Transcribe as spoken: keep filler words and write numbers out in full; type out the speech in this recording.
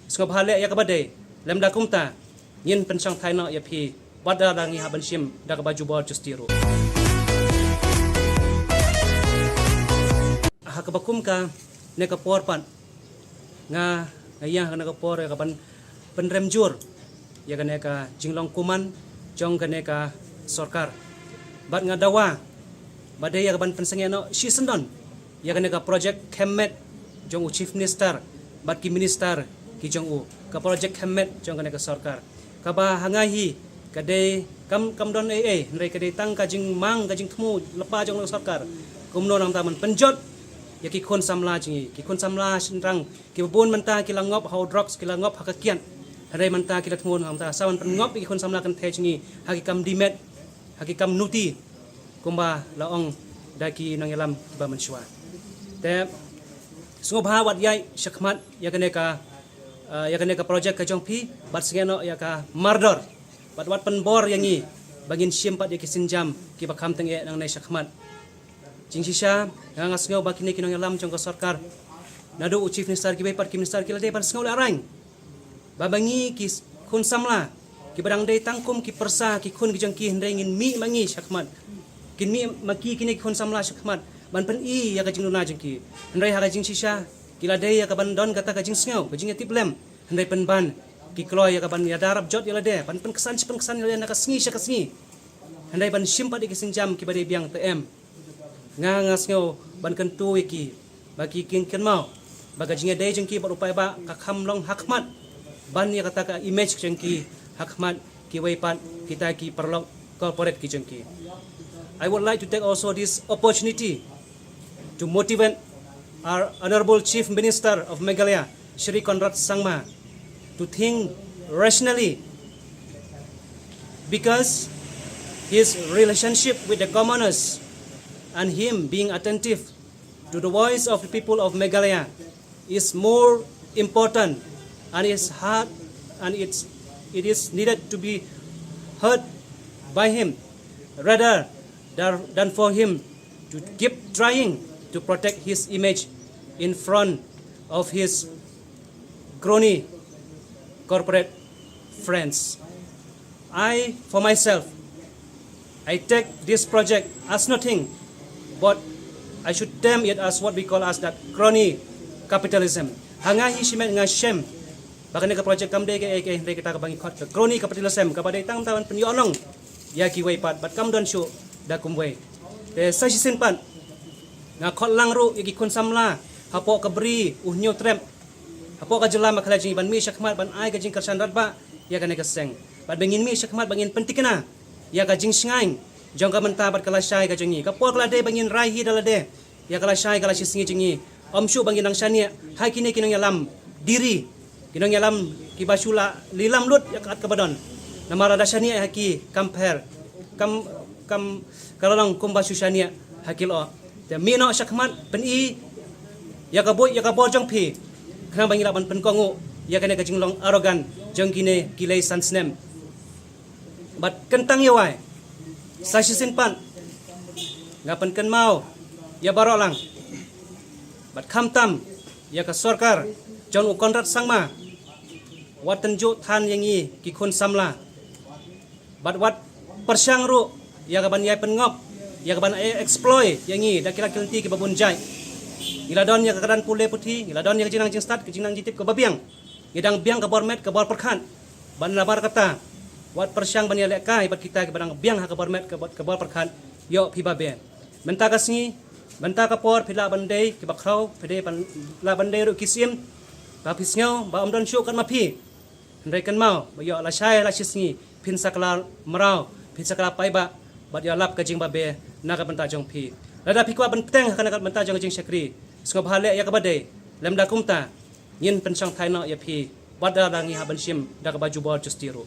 Sngewbha leh ïa kaba dei, lymda kumta ngin pynshongthait noh ïa phi, wat la ngi hap ban shim da kaba jubor justi ruh. Ha kaba kum kane ka por pat, nga, nga ïa kane ka por ïa kaban pynrem jur ïa kane ka jinglong kuman jong kane ka sorkar. Bad nga dawa ba dei ïa kaban pynsangeh noh shisyndon ïa kane ka projek kham met jong u Chief Minister bad ki minister ki jong u, ka projek kham met jong kane ka sorkar. Kaba ha nga hi ka dei kam, kam don ei ei, hynrei ka dei tang ka jingmang, ka jingthmu lypa jong ka sorkar. Kumno nangta ban pynjot ïa ki khun samla jong ngi, ki khun samla shynrang kiba bun mynta ki la ngop ha u drugs, ki la ngop ha ka kiad. Hynrei mynta ki la thmu nangta sa ban pynngop ïa ki khun samla kynthei jong ngi ha ki kam dimet, ha ki kam nuti, kumba la ong da ki nongïalam kiba mynshuwa. Te sngewbha wat ïaid shakhmat ïa kane ka, eh, ïa kane ka projek ka jong phi, bad sngewbha noh ïa ka mardor, bad wat pynbor ïa ngi ba ngin shim pat ïa ki sienjam kiba kham tyngeh nangne shakhmat. Jingshisha, nga, nga sngew ba kine ki nongïalam jong ka sorkar, naduh u Chief Minister, kiwei pat ki minister, ki la dei ban sngew la rang ba ma ngi ki khun samla kiba dang dei tang kum ki pyrsa ki khun ki jong ki, hynrei ngin mih ma ngi shakhmat, ngin mih ma ki kine ki khun samla shakhmat ban pyni ïa ka jingduna jong ki. Hynrei ha ka jingshisha ki la dei ïa kaban don kata ka jingsngew, ka jingïatiplem, hynrei pynban ki kloi ïa kaban ïada rap jot ïa lade, ban pynksan shi pynksan ïa lade na ka sngi sha ka sngi, hynrei ban shim pat ïa ki sienjam kiba dei biang te em. Nga, nga sngew ban kyntu ïa ki ba ki kin kynmaw ba ka jingïadei jong ki bad u paidbah ka kham long hakhmat ban ïa kata ka image jong ki hakhmat kiwei pat kita ki paralok corporate ki jong ki. I would like to take also this opportunity to motivate our Honorable Chief Minister of Meghalaya, Shri Conrad Sangma, to think rationally, because his relationship with the commoners and him being attentive to the voice of the people of Meghalaya is more important, and is hard, and it's, it is needed to be heard by him rather than, than for him to keep trying to protect his image in front of his crony corporate friends. I, for myself, I take this project as nothing, but I should term it as what we call as that crony capitalism. Ha nga hi shimet nga shem ba kane ka project kam dei kaei kaei hynrei kata kaba ngi khot ka crony capitalism, kaba dei tang ban pynïoh nong ïa kiwei pat, bad kam don shuh da kumwei. Te sa shisien pat nga khot lang ruh ïa ki khun samla hapoh ka Bri U Hynñiewtrep, hapoh ka jylla Meghalaya jong ngi, ban mih shakhmat ban ai ka jingkyrshan radbah ïa kane ka seng, bad ba ngin mih shakhmat ba ngin pyntikna ïa ka jingshngaiñ jong ka bynta bad ka lashai ka jong ngi. Ka por ka la dei ba ngin rai hi da lade ïa ka lashai ka lashisngi jong ngi. Ym shuh ba ngin nang shaniah ha kine ki nongïalam diri, ki nongïalam kiba shu la lilam lut ïa ka kat kaba don. Namar lada shaniah ha ki kam pher, kam, kam, ka la long kumba shu shaniah ha ki lyoh. Te mih noh shakhmat, pyni ïa ka buit ïa ka bor jong phi, khnang ba ngi lah ban pynkohnguh ïa kane ka jinglong arogan jong kine ki lei san snem. Bad kyntang ïa wai, sa shisien pat nga pynkynmaw ïa baroh lang, bad khamtam ïa ka sorkar jong u Conrad Sangma, wat tynjuh than ïa ngi ki khun samla, bad wat pyrshang ruh ïa kaban ïai pynngop, ïa kaban ïai exploit ïa ngi da ki lad ki lynti kiba bun jait. Ngi la don ïa ka kyrdan pule puthi, ngi la don ïa ka jingnang jingstad, ka jingnang jingtip kaba biang. Ngi dang biang ka bor met ka bor pyrkhat. Bad namar kata, wat pyrshang ban ïalehkai bad kita kiba dang biang ha ka bor met ka bor, ka bor pyrkhat. Ïoh phi babe. Mynta ka sngi, mynta ka por phi lah ban dei kiba khraw, phi dei ban, lah ban dei ruh ki syiem ba phi sngew ba ym don shuh kat ma phi. Hynrei kynmaw ba ïoh lashai lashisngi phin sa kylla mraw, phin sa kylla paidbah, bad ïalap ka jingbabe na ka bynta jong phi. Lada phi kwah ban bteng ha kane ka bynta jong ka jingshakri, sngewbha leh ïa kaba dei, lymda kumta ngin pynshongthait noh ïa phi, wat la ngi hap ban shim da kaba jubor justi ruh.